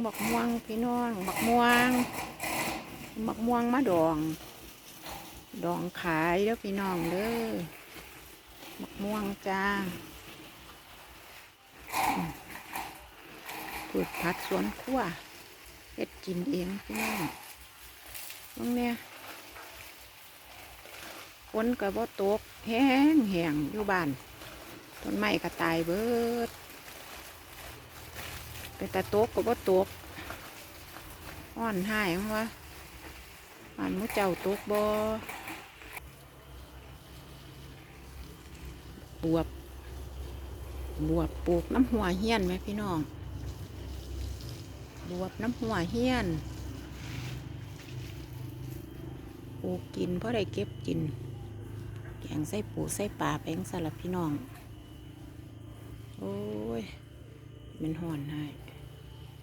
ບັກມ່ວງພີ່ນ້ອງ ບັກມ່ວງ ບັກມ່ວງມາດອງ ດອງຂາຍເດີພີ່ນ້ອງເດີ ບັກມ່ວງຈ້າ ອືມ ພືດຜັດສວນຄົວ ເຮັດກິນເອງພີ່ນ້ອງ ເບິ່ງແດ່ ຝົນກໍບໍ່ຕົກ ແຫ້ງໆ ຢູ່ບ້ານ ຕົ້ນໄມ້ກໍຕາຍເບິດ ເປັນຕາຕົກກໍບໍ່ຕົກ ຮ້ອນຮ້າຍຫຍັງວະ ບ້ານໝູ່ເຈົ້າຕົກບໍ່? ບວບ ບວບປູກນຳຮົ້ວເຮືອນແໝ່ພີ່ນ້ອງ ບວບນຳຮົ້ວເຮືອນ ປູກກິນ ພໍໄດ້ເກັບກິນ ແກງໃສ່ປູໃສ່ປາໄປຈັ່ງຊັ້ນລະພີ່ນ້ອງ ໂອ້ຍ ແມ່ນຮ້ອນຮ້າຍ.